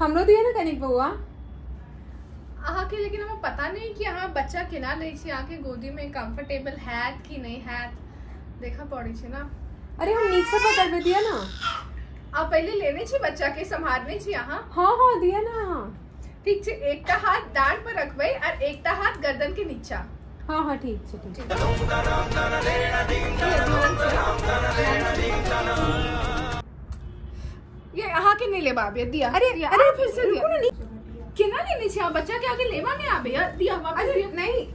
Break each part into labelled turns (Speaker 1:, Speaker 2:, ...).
Speaker 1: हमरो दिया ना कनिक बौआ।
Speaker 2: अहाँके लेकिन हमरा पता नहीं कि अहाँ बच्चा केना लै छी, अहाँके गोदी में कंफर्टेबल हैत कि नहीं हैत, देखा पड़ै छै ना।
Speaker 1: अरे हम नीक से पकड़बे, दिया ना।
Speaker 2: आप पहले लेने छी बच्चा के, संभालने छी अहाँ?
Speaker 1: हाँ हाँ दिया ना। हाँ
Speaker 2: ठीक छै, एकटा हाथ डाँड़ पर रखबै और एकटा हाथ गर्दन के नीचा।
Speaker 1: हाँ हाँ ठीक छै, ठीक छै।
Speaker 2: ये अहाँ के नहीं लेबा आबे, दिया।
Speaker 1: अरे
Speaker 2: दिया।
Speaker 1: अरे
Speaker 2: फिर से दिया। केना लेने छी अहाँ बच्चा के, आगे लेबा नहीं आबे? दिया वापस।
Speaker 1: अरे
Speaker 2: दिया।
Speaker 1: नहीं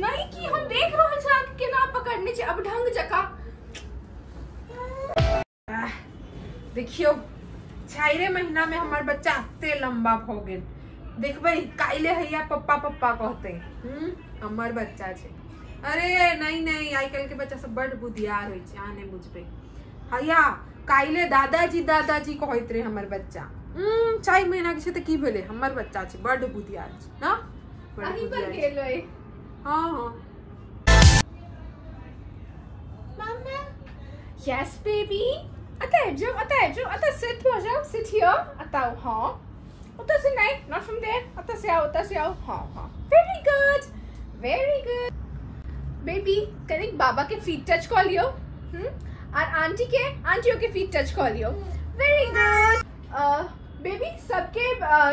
Speaker 2: नहीं कि हम देख रहल छी अहाँ केना पकड़ने छी अब ढंग जका।
Speaker 1: देखियो 4 महीना में हमर बच्चा एते लंबा भ गेल, देखबै काल्हि हैया पप्पा पप्पा कहते। हमर बच्चा छै। अरे नहीं नहीं, आइ काल्हि के बच्चा सब बड बुधियार होइ छै, अहाँ नहीं बुझबै। हैया काल्हि दादाजी दादाजी कहैत रहे हमर बच्चा। 4 महीना के छै तऽ की भेलै, हमर बच्चा छै, बड बुधियार छै ना, बड
Speaker 2: अहीं पर
Speaker 1: बुधियार छै।
Speaker 2: गेलै।
Speaker 1: हाँ हाँ।
Speaker 2: मम्मा यस बेबी, अतः आबि जाओ, अतः आबि जाओ, अतः सिट हो जाओ, सिट here, अतः आओ। हाँ उधर से नहीं, not from there, अतः से आओ, अतः से आओ। हाँ हाँ very good, very good baby. कनिक बाबा के फीट टच कऽ लियौ, और आंटी के, आंटियों के फीट टच कऽ लियौ। वेरी गुड बेबी, सबके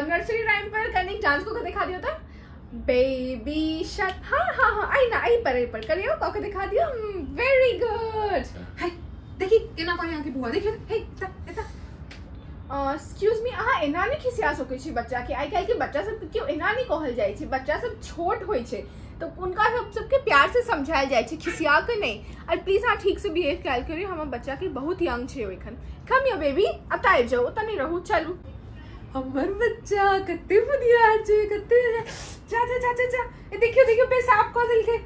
Speaker 2: नर्सरी राइम पर कनिक डांस को दिखा दियो था। बेबी शट, हाँ हाँ हाँ आई ना, आई पर, आई पर करियो, कऽ के दिखा दियो। वेरी गुड।
Speaker 1: हे देखी केना कहै अहाँके बुआ, देखियो हे एता एता।
Speaker 2: एक्सक्यूज मी, अहाँ एना नहीं खिसिया सकै छी बच्चा के। आइ काल्हि के बच्चा सब केओ एना नहीं कहल जाइ छै, बच्चा सब छोट होइ छै तो उनका सब सबके प्यार से समझायल जाइ छै, खिसिया के नहीं। और प्लीज अहाँ ठीक से बिहेव कयल करियौ, हमर बच्चा के बहुत यंग छै एखन। कम यो बेबी, एतऽ आबि जाउ, ओतऽ नहीं रहू, चलू।
Speaker 1: हमर बच्चा कते बुधियार छै, कते। जा जा जा जा जा, ए देखियो देखियो पेशाब कऽ देलकै।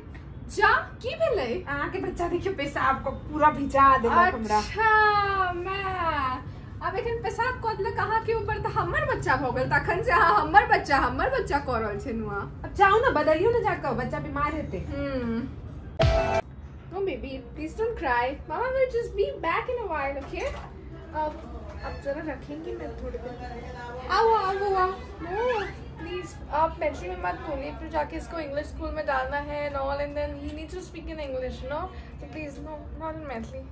Speaker 2: जा की भेलै?
Speaker 1: अहाँके बच्चा देखियो पेशाब कऽ पूरा भिजा देलक हमरा।
Speaker 2: अच्छा मैं अब एखन पेशाब कऽ देलक अहाँके ऊपर तऽ हमर बच्चा भऽ गेल, तखन से अहाँ हमर बच्चा हमर बच्चा कऽ रहल छै नुआ।
Speaker 1: अब जाउ ना, बदलियो ना जाकऽ, बच्चा बीमार हेतै।
Speaker 2: No baby, please don't cry. Mama will just be back in a while, okay? अब जरा रखेंगी मैं थोड़ी देर।
Speaker 1: आओ आओ आओ।
Speaker 2: No, please आप मैथिली में मत बोलिए, फिर जाके इसको इंग्लिश स्कूल में डालना है and all, and then he needs to speak in English, no? So please no, not in Maithili.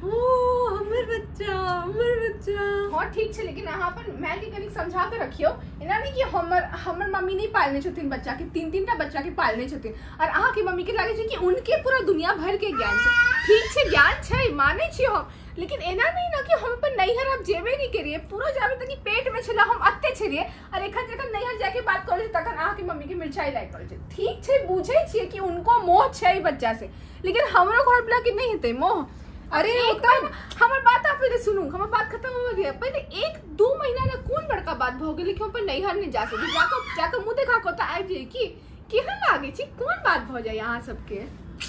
Speaker 1: हमर बच्चा, हमर बच्चा।
Speaker 2: हाँ ठीक छै, लेकिन अहाँ अपन माय के कनिक समझा के रखियो, एना नहीं कि हमर हमर मम्मी नहीं पालने छथिन बच्चा के, 3-3 टा बच्चा के पालने छथिन, और अहाँ के मम्मी के लागे छै कि उनके पूरा दुनिया भर के ज्ञान छै। ठीक छै ज्ञान छै, मानै छी हम, लेकिन एना नहीं ना कि हम अपन नैहर अब जेबे नहीं करिए, पूरा जाबे तक पेट में छला हम अत्ते छलिए, और एखन जखन नैहर जाके बात करै छै तखन अहाँ के मम्मी के मिर्चाई लागि रहल छै। ठीक छै बुझै छियै कि उनको मोह छै बच्चा से, लेकिन हमरो घर वाला के नहीं हेतै मोह।
Speaker 1: अरे
Speaker 2: हमर बात आप पहले सुनू, हमर बात खत्म हो गया। पहले 1-2 महीना ला कोन बड़का बात भ गेलै कि हम अपन नैहर नहीं जा सकी, जाकर जाकर मुँह देखा कऽ तऽ आबि जाइए कि केहन लागै छै, कोन बात भऽ जाइए अहाँ सबके?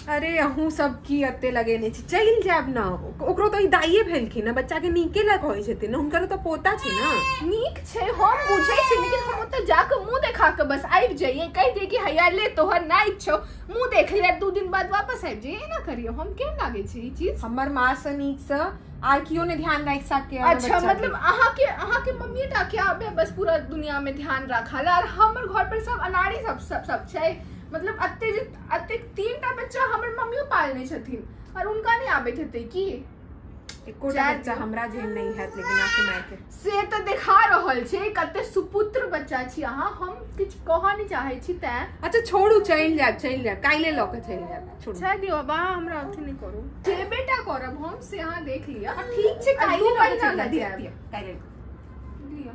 Speaker 1: अरे अहूँ सब की एते लगेने छी, चलि जायब ना, ओकरो तऽ ई दाइए भेलखिन ना, बच्चा के नीके ला कहै छथिन ना, हुनकर तऽ पोता छै ना।
Speaker 2: नीक छै हम बुझै छी, लेकिन हम ओतऽ जाकऽ मुँह देखा कऽ बस आबि जाइए, कहि दियै कि हैया ले तोहर नाति छौ, मुँह देख ले, 2 दिन बाद वापस आबि जाइए, एना करियौ। हम केहन लागै छै ई चीज?
Speaker 1: हमर माँ से नीक से आर कियो ने ध्यान राखि सके।
Speaker 2: अच्छा मतलब अहाँ के मम्मी टा के आबे बस पूरा दुनिया में ध्यान राखल, और हमर घर पर सब अनाड़ी सब सब सब छै, मतलब अत्ते अत्ते 3 टा बच्चा हमर मम्मियो पालने छथिन और उनका नहीं आबैत हेतै की?
Speaker 1: एकोटा बच्चा हमरा जेहन नहीं हैत, लेकिन आके माय के
Speaker 2: से तऽ देखा रहल छै कते सुपुत्र बच्चा छी अहाँ, हम किछु कहऽ नहीं चाहै छी तैं।
Speaker 1: अच्छा छोड़ू, चलि जायब, चलि जायब, काल्हि लऽ कऽ चलि जायब, छोड़ू।
Speaker 2: छाड़ि दियौ बाबा, हमरा अथी नहीं करू, जे बेटा करब हम से अहाँ देख लिअ।
Speaker 1: ठीक छै, काल्हि लऽ कऽ चलि जायब, काल्हि
Speaker 2: लिअ।